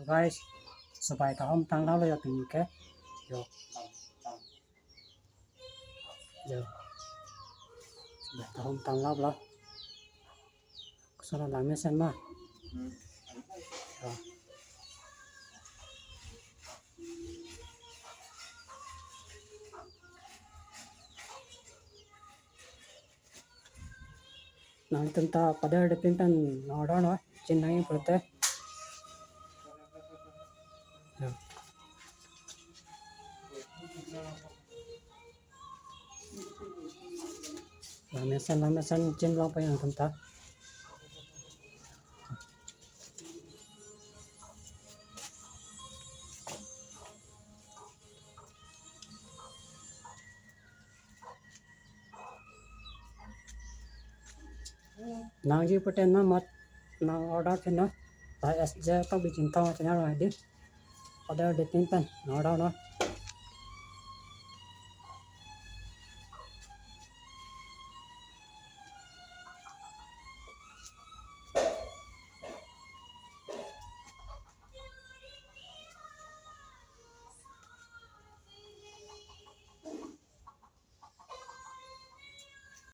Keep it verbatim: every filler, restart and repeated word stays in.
Guys, sobai ta hom tanglo lo ya pini ke. Yo. Yo. Sobai ta hom tanglo lo. Kusana langmesen ma. Yo. Nanglitum ta pader de pin pen nang order non, chin nangji pulote. Ya. Langmesen, langmesen chin longpo nangtum ta. Nangji pulote non mat nang order pin non. Ta S J to bi chin tong channel lo di. Order de pin pen nang order non.